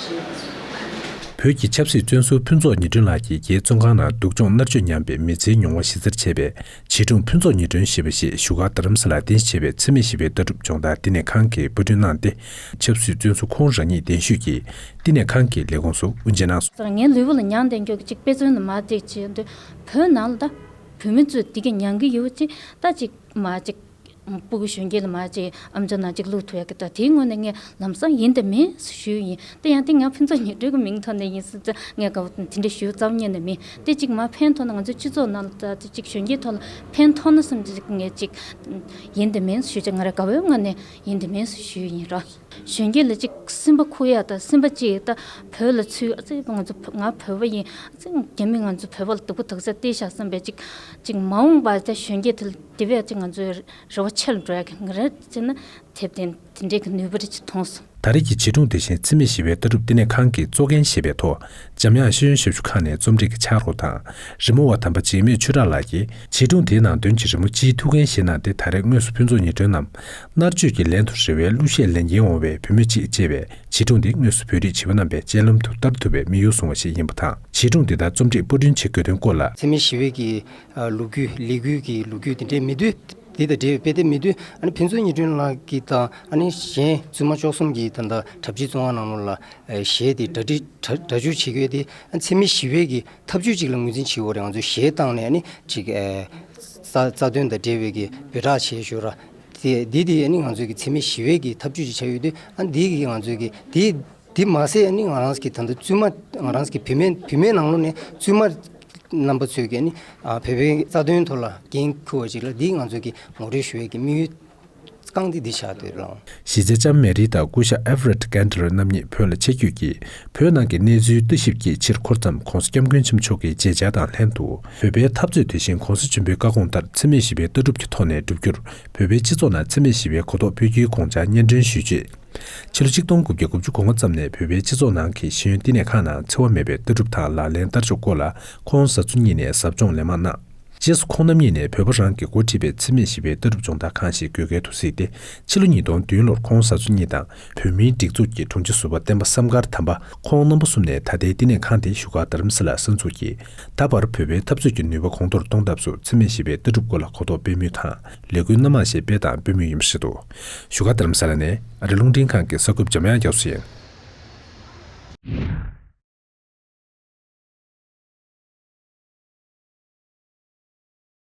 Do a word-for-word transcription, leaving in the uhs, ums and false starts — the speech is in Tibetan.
བོད་ཀྱི་ཆབ་སྲིད་བཙོན་ཟུར་ཕུན་ཚོགས་ཉི་སྒྲོན་ལགས་ཀྱིས་རྒྱའི་བཙོན་ཁང་ནང་སྡུག་སྦྱོང་མནར་གཅོད་མྱངས་པའི་མི་ཚེའི་མྱོང་བ་ཞིབ་བརྩེར་བྱས་པའི་བྱིས་སྒྲུང་ཕུན་ཚོགས་ཉི་སྒྲོན་ཞེས་པ་ཞིག་བཞུགས་སྒར་རྡ་རམ་ས་ལར་རྟེན་གཞི་བྱས་པའི་འཚེ་མེད་ཞི་བའི་ལྟ་གྲུབ་སྦྱོང་བརྡར་བསྟི་གནས་ཁང་གིས་པར་སྐྲུན་གནང་སྟེ། ཆབ་སྲིད་བཙོན་ཟུར་ཁོང་རང་ཉིད་གདན་ཞུས་ཀྱིས་བསྟི་གནས་ཁང་གི་ལས་ཁུངས་སུ་དབུ་འབྱེད་གནང་སོང་། ངའི་ལུས་པོ་ལ་མྱང་ལྡན་རྒྱུ་གཅིག་དཔེ་མཚོན་ནི་མ་བརྩེགས་ཅིག་འདུག་བོད་ནང་ལ་ད་བོད་མི་ཚོས་དེ་ག་མྱང་གི་ཡོད་ཅིག་ད་ཅིག་མ་ཅིག་སྤུ་གུ་གཞོན་སྐྱེས་ལ་མ་ཅིག་ཨམ་ཅོག་ནང་ཅིག་བླུག་ཐུབ་ཡ་གི་ད་དེའི་ངོས་ནས་ངས་ལམ་སང་ཡིན་དང་མིན་ཞུས་ཡིན། དེ་ཡང་དེ་ང་ཕུན་ཚོགས་ཉི་སྒྲོན་གྱི་མིང་ཐོག་ནས་ཡིན་སྲིད་ཙང་ངས་དགའ་བོ་དེ་འདྲ་ཞུ་རྩ་བ་ཉིད་ནས་མིན། དེ་ཅིག་མ་ཕན་ཐོགས་ན་ང་ཚོའི་སྤྱི་ཚོགས་ནང་ལ་ད་ཅིག་གཞོན་སྐྱེས་ཐོག་ལ་ཕན་ཐོགས་ན་བསམ་ཅིག་ངས་ཅིག་ཡིན་དང་མིན་ཞུས་ཅིག་ང་རང་དགའ་བོའི་ངང་ནས་ཡིན་དང་མིན་ཞུས་ཡིན་ར། གཞོན་སྐྱེས་ལ་ཅིག་སེམས་པ་ཁུག་ཡ་དང་སེམས་པ་ཅིག་ད་བོད་ལ་ཚུད་ཨ་ཙི་ང་ཚོ་ང་བོད་པ་ཡིན་ཨ་ཙི་རྒྱ་མི་ང་ཚོ་བོད་པ་ལ་སྡུག་པོ་དག་ས་སྟེར་བཞག་བསམ་པའི་ཅིག་ཅིག་མ་འོངས་པ་ད་གཞོན་སྐྱེས་དེ་དེ་བས་ཅིག་ང་ཚོའི་རེ་བ་ཆེ་རུ་འགྲོ་ཡ་གི་ང་རེ་བྱས་ན་དེབ་དེ་དེ་འདྲའི་གི་ནུས་པ་རེ་ཅིག་མཐོང་སོང་། ད་རེས་ཀྱི་བྱིས་སྒྲུང་དེ་བཞིན་འཚེ་མེད་ཞི་བའི་ལྟ་གྲུབ་བསྟི་གནས་ཁང་གིས་གཙོ་འགན་བཞེས་པའི་ཐོག་འཇམ་དབྱངས་ཤེས་ཡོན་ཞབས་ཞུ་ཁང་ནས་རྩོམ་སྒྲིག་གི་ཕྱག་རོགས་དང་། རི་མོ་བ་དམ་པ་འཇིགས་མེད་ཆོས་གྲགས་ལགས་ཀྱིས་བྱིས་སྒྲུང་དེའི་ནང་དོན་གྱི་རི་མོ་སྤྱིའི་ཐུགས་འགན་བཞེས་གནང་སྟེ། ད་རེས་དངོས་སུ་ཕུན་ཚོགས་ཉི་སྒྲོན་ནམ་མནར་གཅོད་ཀྱི་ལན་དུ་རེ་བའི་གླུ་གཞས་ལེན་གྱིན་འོང་བའི་བུད་མེད་ཅིག་ཅེས་པའི་བྱིས་སྒྲུང་འདི་དངོས་སུ་བོད་རིགས་བྱིས་པ་རྣམ་པའི་སྤྱན་ལམ་དུ་བསྟར་ཐུབ་པའི་དམིགས་ཡུལ་བཟུང་བ་ཞིག་ཡིན་པ་དང་། བྱིས་སྒྲུང་འདི་དག་རྩོམ་སྒྲིག་པར་སྐྲུན་བྱེད་དགོས་དོན་སྐོར་ལ། འཚེ་མེད་ཞི་བའི་གི་ལོ་རྒྱུས་ལས་འགུལ་གྱི་ལོ་རྒྱུས་དེ་འདྲའི་མི་འདུག་འདི་དང་འབྲེལ་བའི་དཔེ་དེབ་མི་འདུག་ཨ་ནི་ཕུན་ཚོགས་ཉི་སྒྲོན་ལགས་ཀྱིས་དང་ཨ་ནི་གཞན་བཙུན་མ་བཅུ་གསུམ་གྱིས་ད་ལྟ་གྲྭ་བཞི་བཙོན་ཁང་ནང་ལོགས་ལ་གཞས་དེ་གྲ་སྒྲིག་གྲ་སྒྲ་སྒྱུར་བྱེད་དགོས་དེ་ཨ་འཚེ་མེད་ཞི་བའི་གི་ཐབས་ཇུས་ཅིག་ལ་ངོས་འཛིན་བྱེད་དགོས་རེད། ང་ཚོས་གཞས་བཏང་ནས་ཨ་ནི་ཅིག་རྩ་རྩ་དོན་དང་འབྲེལ་བའི་གི་འབོད་སྒྲ་བྱེད་ཞོར་ར་དེ་འདི་དེ་ཨ་ནི་ང་ཚོས་གི་འཚེ་མེད་ཞི་བའི་གི་ཐབས་ཇུས་ཅིག་ཆགས་ཡོད་དུས་ཨ་འདི་གི་ང་ཚོས་གི་དེ། དེ་མ་ཟད་ནི་ང་རང་གི་ད་ལྟ་བཙུན་མ་ང་རང་གི་བུད་མེད་བུད་མེད་ནང་ལོགས་ནས་བཙུན་མ་རྣམ་པ་ཚོས་ཀྱི་ནི་ཨ་བོད་པའི་རྩ་དོན་ཐོག་ལ་འགན་འཁུར་བ་ཅིག་ལ་འདི་ང་ཚོ་གི་ངོ་སྤྲོད་ཞུ་བའི་གི་དམིགས་ཡུལ་རྐང་འདི་འདི་བཞག་འདོད་ལགས། གཞི་རྩའི་ལྕམ་མེ་རི་དང་སྐུ་ཞབས་ཨེ་ཧྥ་རེད་ཀན་ཏར་རྣམ་གཉིས་བོད་ལ་ཆེད་བསྐྱོད་ཀྱིས་བོད་ནང་གི་གནས་ཚུལ་ལྟ་ཞིབ་ཀྱི་ཕྱིར་འཁོར་མཚམས་༧གོང་ས་༧སྐྱབས་མགོན་ཆེན་པོ་མཆོག་གི་མཇལ་བཅར་དང་ལྷན་དུ་བོད་པའི་འཐབ་རྩོད་དེ་བཞིན་༧གོང་ས་ཆེན་པོའི་བཀའ་དགོངས་ལྟར་འཚེ་མེད་ཞི་བའི་ལྟ་གྲུབ་ཀྱི་ཐོག་ནས་བསྒྲུབ་རྒྱུར་བོད་པའི་སྤྱི་ཚོགས་ནང་འཚེ་མེད་ཞི་བའི་གོ་རྟོགས་སྤེལ་རྒྱུའི་དགོངས་འཆར་སྙན་སྒྲོན་ཞུས་རྗེས། ཕྱི་ལོ་ཆིག་སྟོང་དགུ་བརྒྱ་དགུ་བཅུ་གོ་ལྔ་ཙམ་ནས་བོད་པའི་སྤྱི་ཚོགས་ནང་གི་ཤེས་ཡོན་བསྟི་གནས་ཁང་ནང་འཚེ་བ་མེད་པའི་ལྟ་གྲུབ་དང་ལག་ལེན་བསྟར་ཕྱོགས་སྐོར་ལ་ཁོང་གཟའ་མཚོ་གཉིས་ནས་ཟབ་སྦྱོང་ལན་མང་གནང་། རྗེས་སུ་ཁོང་རྣམ་གཉིས་ནས་བོད་པ་རང་གིས་འགོ་ཁྲིད་པའི་འཚེ་མེད་ཞི་བའི་ལྟ་གྲུབ་སྦྱོང་བརྡར་ཁང་ཞིག་དགོས་གལ་དུ་གཟིགས་ཏེ། ཕྱི་ལོ་ཉིས་སྟོང་བདུན་ལོར་ཁོང་གཟའ་མཚོ་གཉིས་དང་བོད་མིའི་སྒྲིག་འཛུགས་ཀྱི་དྲུང་ཆེ་ཟུར་པ་བསྟན་པ་བསམ་དཀར་དམ་པ་ཁོང་རྣམ་པ་གསུམ་ནས་ད་ལྟའི་བསྟི་གནས་ཁང་དེ་བཞུགས་སྒར་རྡ་རམ་ས་ལར་གསར་འཛུགས་ཀྱིས། ད་བར་བོད་པའི་འཐབ་རྩོད་ཀྱི་ནུས་པ་གོང་མཐོར་གཏོང་ཐབས་སུ་འཚེ་མེད་ཞི་བའི་ལྟ་གྲུབ་སྐོར་ལ་གོ་རྟོགས་སྤེལ་མུས་དང་། ལས་འགུལ་སྣ་མང་ཞིག་སྤེལ་དང་སྤེལ་མུས་ཡིན་པ་རེད་འདུག་བཞུགས་སྒར་རྡ་རམ་ས་ལ་ནས་ཨ་རི་རླུང་འཕྲིན་ཁང་གི་གསར་འགོད་པ་འཇམ་དབྱངས་རྒྱ་མཚོ་ཡིན།